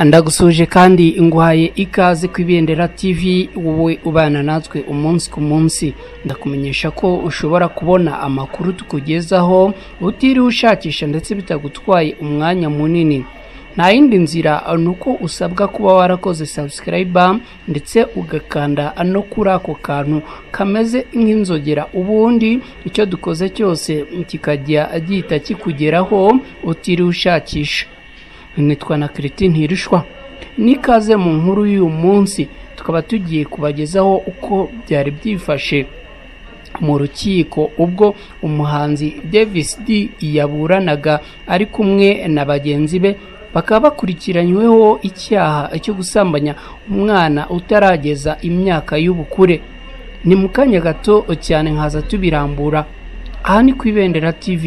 Ndagusuhuje kandi nguhaye ikaze ku Ibendera TV, wowe ubana natwe umunsi ku munsi. Ndakumenyesha ko ushobora kubona amakuru tukugezaho utiriwe ushakisha ndetse bitagutwaye umwanya munini. Nta yindi nzira ni uko usabwa kuba warakoze subscribe ndetse ugakanda no kuri ako kantu kameze nk'inzogera, ubundi icyo dukoze cyose kikajya gihita kikugeraho utiriwe ushakisha. Nitwa na Christine Ntirushwa, n'ikaze mu nkuru y'uyu munsi. Tukaba tugiye kubagezaho uko byari byifashe mu rukiko ubwo umuhanzi Davis D yaburanaga ari kumwe na bagenzi be, bakaba bakurikiranyweho icyaha cyo gusambanya umwana utarageza imyaka y'ubukure. Ni mu kanya gato cyane nkaza tubirambura. Aha ni ku Ibendera TV.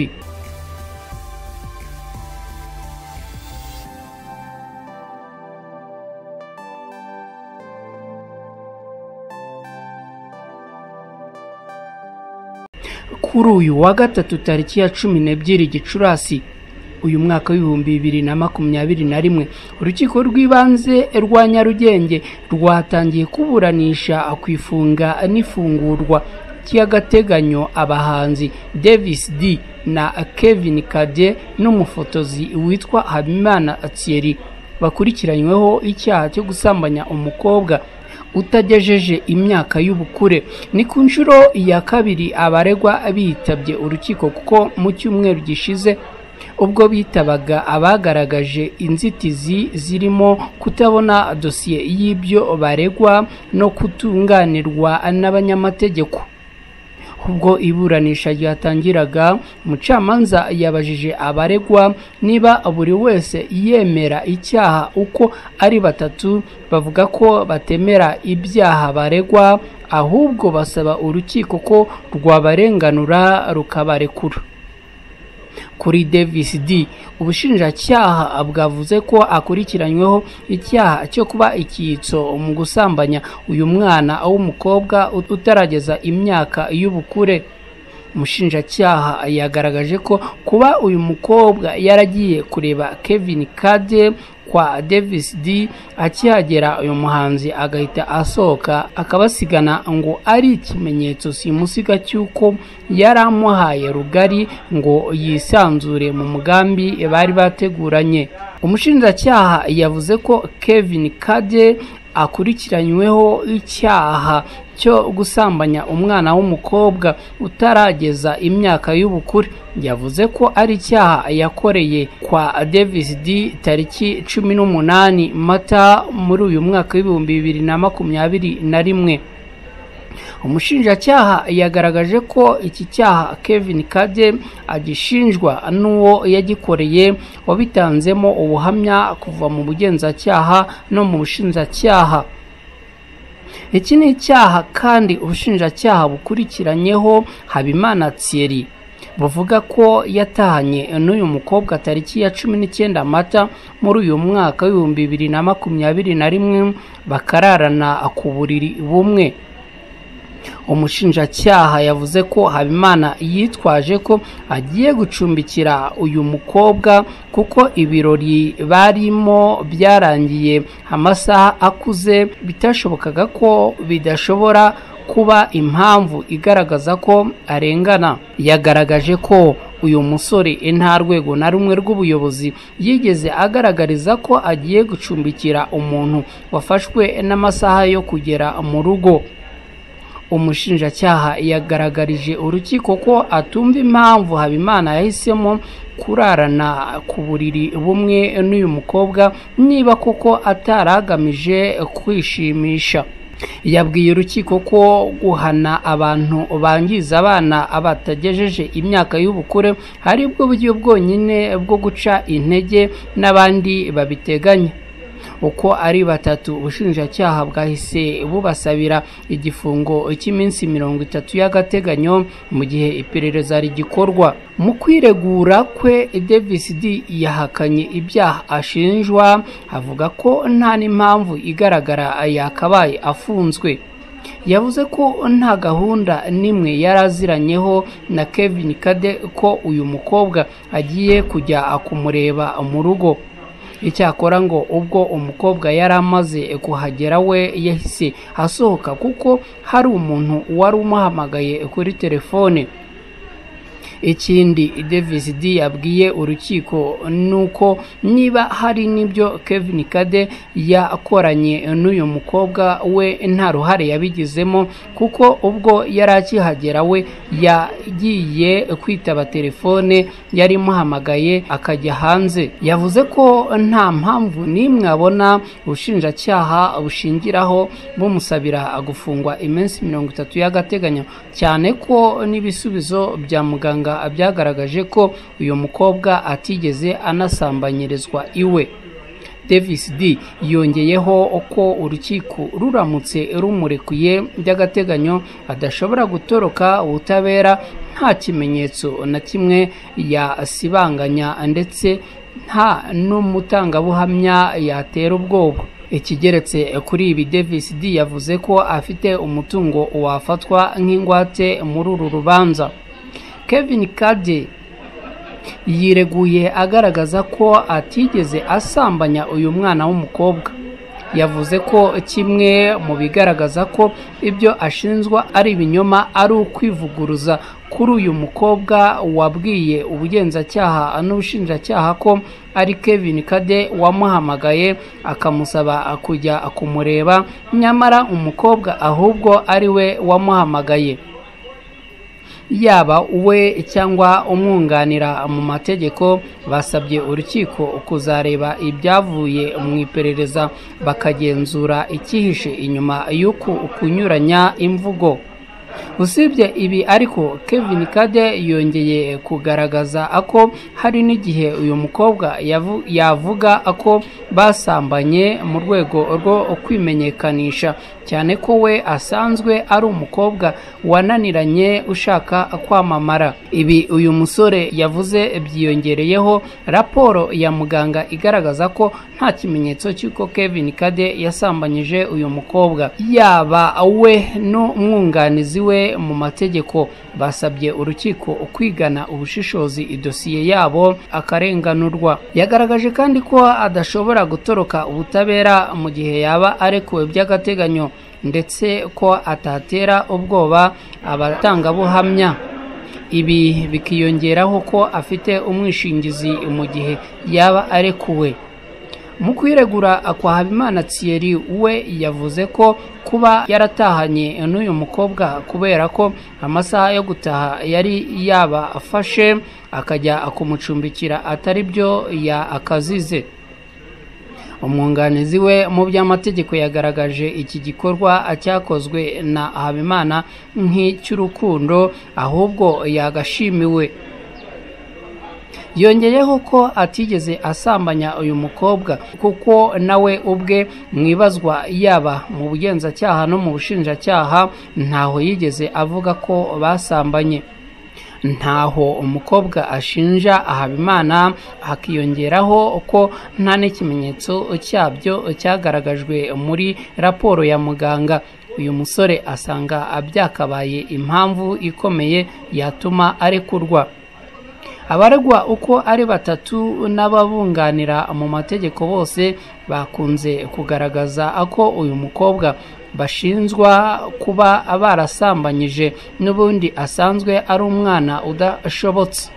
Kuri uyu wa gatatu tariki ya 12 Gicurasi uyu mwaka w'2021, urukiko rw'ibanze rwa Nyarugenge rwatangiye kuburanisha ku ifunga n'ifungurwa cy'agateganyo abahanzi Davis D na Kevin Kade n'umufotozi witwa Habimana Thierry bakurikiranyweho icyaha cyo gusambanya umukobwa utagejeje imyaka y'ubukure. Ni ku nshuro ya kabiri abaregwa bitabye urukiko, kuko mu cyumweru gishize ubwo bitabaga abagaragaje inzitizi zirimo kutabona dosiye y'ibyo baregwa no kutunganirwa n'abanyamategeko. Ubwo iburanisha ryatangiraga, umucamanza yabajije abaregwa niba buri wese yemera icyaha uko ari batatu, bavuga ko batemera ibyaha baregwa, ahubwo basaba urukiko ko rwabarenganura rukabarekura. Kuri Davis D, ubushinjacyaha bwavuze ko akurikiranyweho icyaha cyo kuba icyitso mu gusambanya uyu mwana w'umukobwa utarageza imyaka y'ubukure. Umushinjacyaha yagaragaje ko kuba uyu mukobwa yaragiye kureba Kevin Kade kwa Davis D, akihagera uyu muhanzi agahita asohoka akabasigana, ngo ari ikimenyetso simusiga cy'uko yari amuhaye rugari ngo yisanzure mu mugambi bari bateguranye. Umushinjacyaha yavuze ko Kevin Kade akurikiranyweho icyaha cyo gusambanya umwana w'umukobwa utarageza imyaka y'ubukure. Yavuze ko ari icyaha yakoreye kwa Davis D tariki 18 Mata muri uyu mwaka w'2021. Umushinjacyaha yagaragaje ko iki cyaha Kevin Kade agishinjwa n'uwo yagikoreye wabitanzemo ubuhamya kuva mu bugenzacyaha no mu bushinjacyaha. Iki ni icyaha kandi ubushinjacyaha bukurikiranyeho Habimana Thierry, buvuga ko yatahanye n'uyu mukobwa tariki ya 19 Mata muri uyu mwaka w'2021, bakararana ku buriri bumwe. Umushinjacyaha yavuze ko Habimana yitwaje ko agiye gucumbikira uyu mukobwa kuko ibirori barimo byarangiye amasaha akuze, bitashobokaga ko bidashobora kuba impamvu igaragaza ko arengana. Yagaragaje ko uyu musore nta rwego na rumwe rw'ubuyobozi yigeze agaragariza ko agiye gucumbikira umuntu wafashwe n'amasaha yo kugera mu rugo. Umushinjacyaha yagaragarije urukiko ko atumva impamvu Habimana yahisemo kurarana ku buriri bumwe n'uyu mukobwa niba koko ataragamije kwishimisha. Yabwiye urukiko ko guhana abantu bangiza abana batagejeje imyaka y'ubukure ari bwo buryo bwonyine bwo guca intege n'abandi babiteganya. Uko ari batatu, ubushinjacyaha bwahise bubasabira igifungo cy'iminsi 30 y'agateganyo mu gihe iperereza rigikorwa. Mu kwiregura kwe, Davis D yahakanye ibyaha ashinjwa, avuga ko nta n'impamvu igaragara yakabaye afunzwe. Yavuze ko nta gahunda n'imwe yaraziranyeho na Kevin Kade ko uyu mukobwa agiye kujya kumureba mu rugo. Icyakora ngo ubwo umukobwa yari amaze kuhagera we yahise asohoka kuko hari umuntu wari umuhamagaye kuri telefone. Ikindi Davis D yabwiye urukiko nuko niba hari n'ibyo Kevin Kade yakoranye n'uyu mukobwa we nta ruhare yabigizemo, kuko ubwo yari akihagera we yagiye kwitaba telefone yari imuhamagaye akajya hanze. Yavuze ko nta mpamvu n'imwe abona ubushinjacyaha bushingiraho bumusabira gufungwa iminsi 30 y'agateganyo, cyane ko n'ibisubizo bya muganga byagaragaje ko uyu mukobwa atigeze anasambanyirizwa iwe. Davis D yongeyeho ko urukiko ruramutse rumurekuye by'agateganyo adashobora gutoroka ubutabera nta kimenyetso na kimwe yasibanganya ndetse nta n'umutangabuhamya yatera ubwoba. Ikigeretse kuri ibi, Davis D yavuze ko afite umutungo wafatwa nk'ingwate muri uru rubanza. Kevin Kade yireguye agaragaza ko atigeze asambanya uyu mwana w'umukobwa. Yavuze ko kimwe mu bigaragaza ko ibyo ashinjwa ari ibinyoma ari ukwivuguruza kuri uyu mukobwa wabwiye ubugenzacyaha n'ubushinjacyaha ko ari Kevin Kade wamuhamagaye akamusaba kujya kumureba, nyamara umukobwa ahubwo ari we wamuhamagaye. Yaba we cyangwa umwunganira mu mategeko basabye urukiko kuzareba ibyavuye mu iperereza bakagenzura icyihishe inyuma y'uku kunyuranya imvugo. Usibye ibi ariko, Kevin Kade yongeye kugaragaza ko hari n'igihe uyu mukobwa yavuga ko basambanye mu rwego rwo kwimenyekanisha, cyane ko we asanzwe ari umukobwa wananiranye ushaka kwamamara. Ibi uyu musore yavuze byiyongereyeho raporo ya muganga igaragaza ko nta kimenyetso cy'uko Kevin Kade yasambanyije uyu mukobwa. Yaba we n'umwunganizi we mu mategeko basabye urukiko kwigana ubushishozi idosiye yabo akarenganurwa. Yagaragaje kandi ko adashobora gutoroka ubutabera mu gihe yaba arekuwe by'agateganyo, ndetse ko atatera ubwoba abatangabuhamya. Ibi bikiyongeraho ko afite umwishingizi mu gihe yaba arekuwe. Mu kwiregura kwa Habimana Thierry, we yavuze ko kuba yaratahanye n'uyu mukobwa kubera ko amasaha yo gutaha yari yaba afashe akajya kumucumbikira atari byo yakazize. Umwunganizi we mu by'amategeko yagaragaje iki gikorwa cyakozwe na Habimana nk'icy'urukundo ahubwo yagashimiwe. Yongeyeho ko atigeze asambanya uyu mukobwa kuko nawe ubwe mwibazwa yaba mu bugenzacyaha no mu bushinjacyaha ntaho yigeze avuga ko basambanye. Ntaho umukobwa ashinja Habimana, hakiyongeraho ko nta n'ikimenyetso cyabyo cyagaragajwe muri raporo ya muganga. Uyu musore asanga byakabaye impamvu ikomeye yatuma arekurwa. Abaregwa uko ari batatu n'ababunganira mu mategeko bose bakunze kugaragaza ko uyu mukobwa bashinjwa kuba barasambanyije n'ubundi asanzwe ari umwana udashobotse.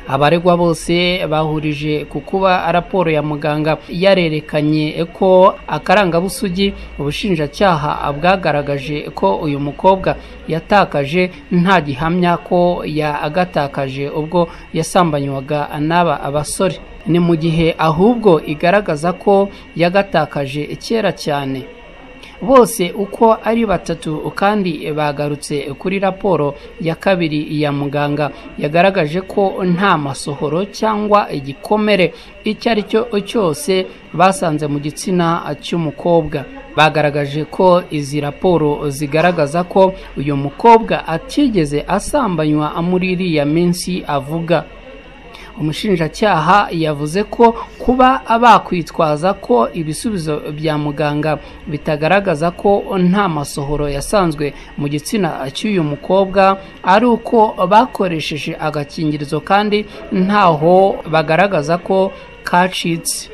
Abaregwa bose bahurije ku kuba raporo ya muganga yarerekanye ko akarangabusugi ubushinjacyaha bwagaragaje ko uyu mukobwa yatakaje nta gihamya ko yagatakaje ubwo yasambanywaga n'aba abasore. Ni mu gihe ahubwo igaragaza ko yagatakaje kera cyane. Bose uko ari batatu kandi bagarutse kuri raporo ya kabiri ya muganga yagaragaje ko nta masohoro cyangwa igikomere icyo ari cyo cyose basanze mu gitsina cy'umukobwa. Bagaragaje ko izi raporo zigaragaza ko uyu mukobwa atigeze asambanywa muri iriya minsi avuga. Umushinjacyaha yavuze ko kuba bakwitwaza ko ibisubizo bya muganga bitagaragaza ko nta masohoro yasanzwe mu gitsina cy'uyu mukobwa ari uko bakoresheje agakingirizo kandi ntaho bagaragaza ko kacitse.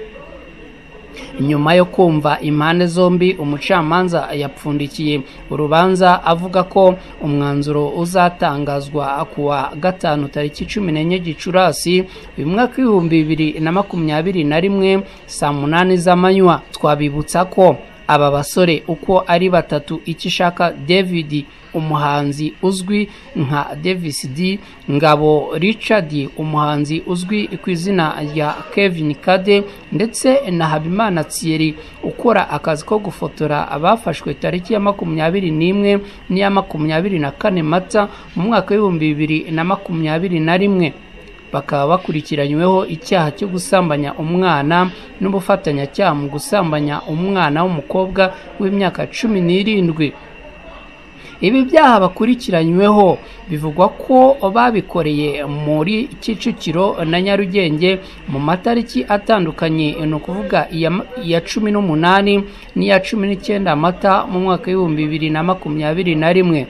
Nyuma yo kumva impande zombi, umucamanza yapfundikiye urubanza avuga ko umwanzuro uzatangazwa kuwa gatanu tariki 14 Gicurasi uyu mwaka 2021 saa 8 z'amanywa. Twabibutsa ko aba basore uko ari batatu, Ikishaka David umuhanzi uzwi nka Davis D, Ngabo Richard umuhanzi uzwi ku izina rya Kevin Kade, ndetse na Habimana Thierry ukora akazi ko gufotora, abafashwe tariki ya 21 n'iya 24 Mata mu mwaka 2021, bakaba bakurikiranyweho icyaha cyo gusambanya umwana n'ubufatanyacyaha mu gusambanya umwana w'umukobwa w'imyaka 17. Ibi byaha bakurikiranyweho bivugwa ko babikoreye muri Kicukiro na Nyarugenge mu matariki atandukanye, ni ukuvuga iya 18 n'iya 19 Mata mu mwaka 2021.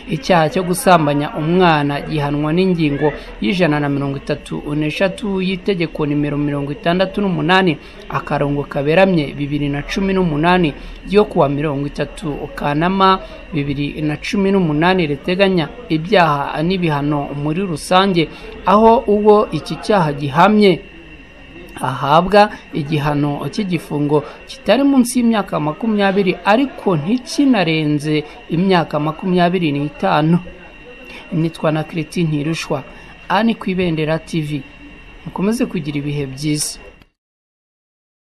Icyaha cyo gusambanya umwana gihanwa n'ingingo y'133 y'itegeko nimero 68 akarongo kaberamye 2018 ryo kuwa 30 Kanama 2018 riteganya ibyaha n'ibihano muri rusange, aho uwo iki cyaha gihamye ahabwa igihano cy'igifungo kitari munsi y'imyaka 20 ariko ntikinarenze imyaka 25. Nitwa na Christine Ntirushwa, ani ku Ibendera TV. Mukomeze kugira ibihe byiza.